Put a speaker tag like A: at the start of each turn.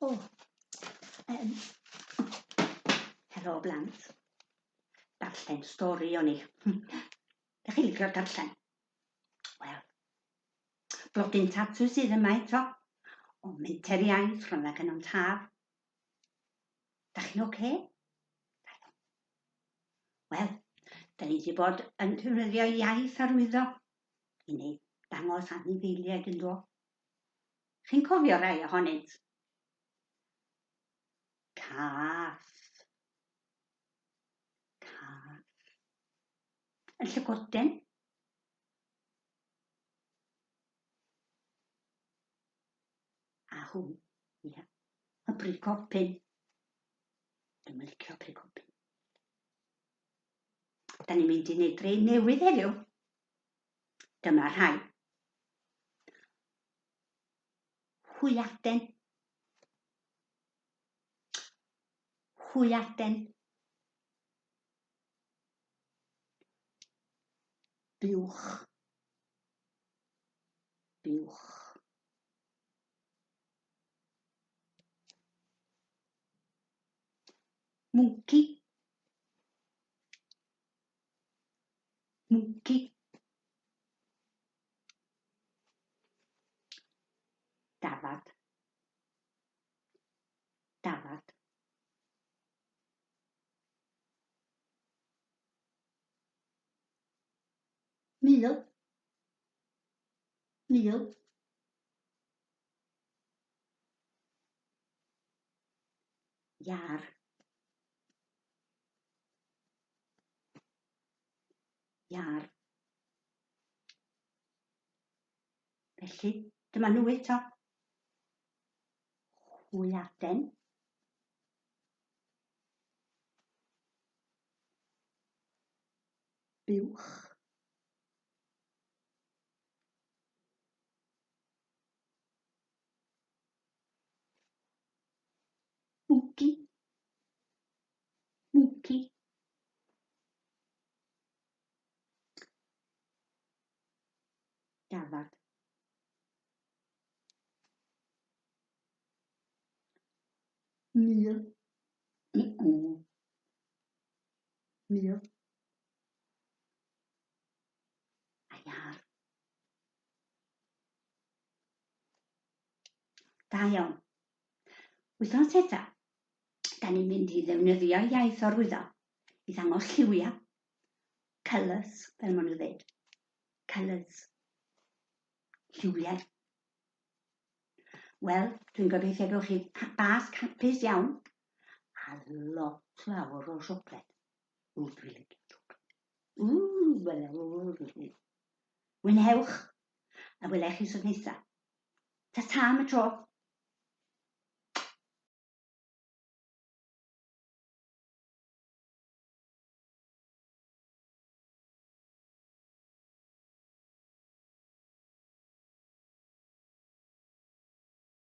A: O, um, helo blant. Darllen stori o'n i. Dych chi'n licio darllen? Wel, blodyn tatw sydd yma eto. O Menter Iaith, Rhondda Cynon Taf. Da chi'n oce? Okay? Wel, da ni wedi bod yn defnyddio iaith arwyddo i wneud dangos anifeiliaid yn do. Chi'n cofio rhai ohonynt? Cath. Cath. Y llygoden. A hwn, ia, y bricopyn. Dwi'n licio bricopyn. Da ni'n mynd i wneud rei newydd heddiw. Dyma rhai. Hwyaden. Hwyaden. Buwch. Buwch. Mwnci. Mwnci. Dafad. Dafad. Mul. Mul. Iar. Iar. Felly, dyma nhw eto. Hwyaden. Buwch. Mwnci. Mwnci. Dafad. Mul. Mm-mm. Mul. A iar. Da iawn. Wythnos nesa, da ni'n mynd i ddefnyddio iaith arwyddo i ddangos lliwiau, colours, fel maen nhw'n dweud. Colours. Lliwiau. Wel, dwi'n gobeithio gewch chi basg hapus iawn a lot fawr o siocled. Ww, dwi'n licio siocled. Ww, wel, ww, Mwynhewch, a welai chi wsos nesa. Ta-ta am y tro.